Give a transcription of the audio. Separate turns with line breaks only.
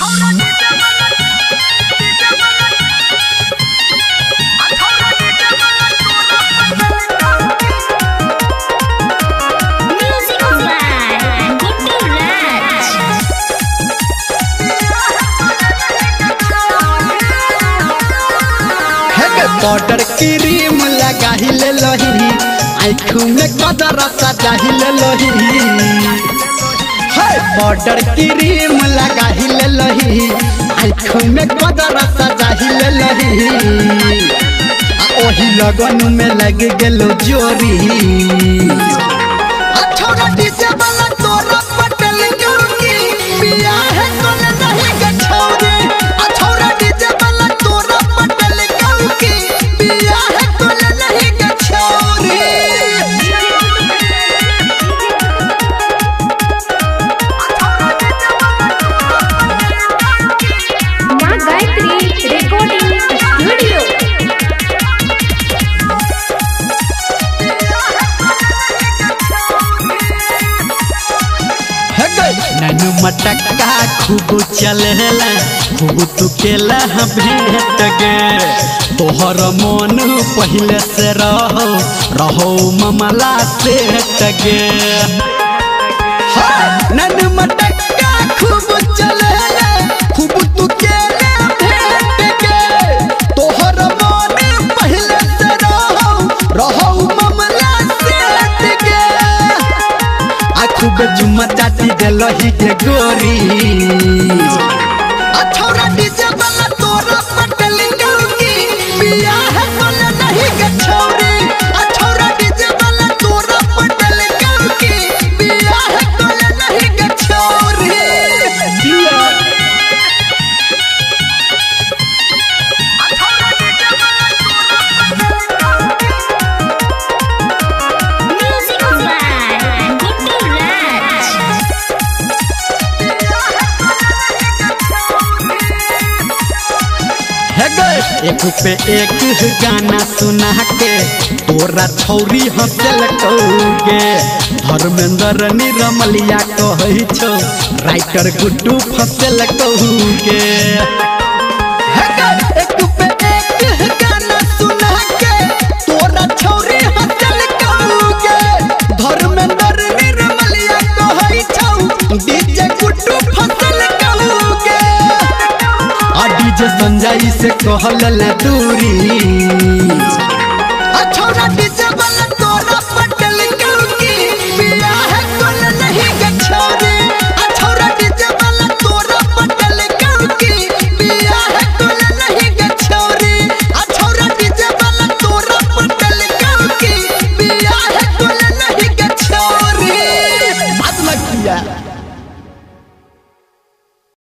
Music by Guddu Raj.
हे powder cream लगाही ले लही, आँखों में कदर सजाही ले लही। हे पाउडर क्रीम लगाही ले लही, आँखों में कदर सजाही ले लही। आ ओही लगन में लग गेलो जोरी। आ छोरा डीजे वाला तोरा पटल क्योंकि बिया है कोन नहीं गे छोरी। आ छोरा डीजे वाला तोरा पटल क्योंकि बिया है कोन नहीं गे छोरी।
माँ गायत्री रिकॉर्डिंग स्टूडियो।
हे गई नैनु मटक्का खूब चलेला, खूब तू केला भेंट गे। तोहर मन पहले से रहो रहो ममला सेठ गे। नैनु मटक्का खूब चलेला, खूब तू केला भेंट गे। तोहर मन पहले से रहो रहो ममला सेठ गे। आ खूब चुम्मा चाटी देलही के गोरी। आ छोरा डीजे वाला तोरा पटल क्योंकि बिया है कोन नहीं गे छोरी। आ छोरा डीजे वाला तोरा पटल क्योंकि बिया है कोन नहीं गे छोरी।
Music by Guddu Raj.
हे गए एक पे एक गाना सुना के तोरा छौरी हंसल कौगे। धर्मेंद्र निरमलिया कहै छौ राइटर गुड्डू फसल कौगे। हे गए एक पे एक गाना सुना के तोरा छौरी हंसल कौगे। धर्मेंद्र निरमलिया कहै छौ डीजे गुड्डू फसल कौगे। आ डीजे संजय से कहल दूरी। आ छोरा डीजे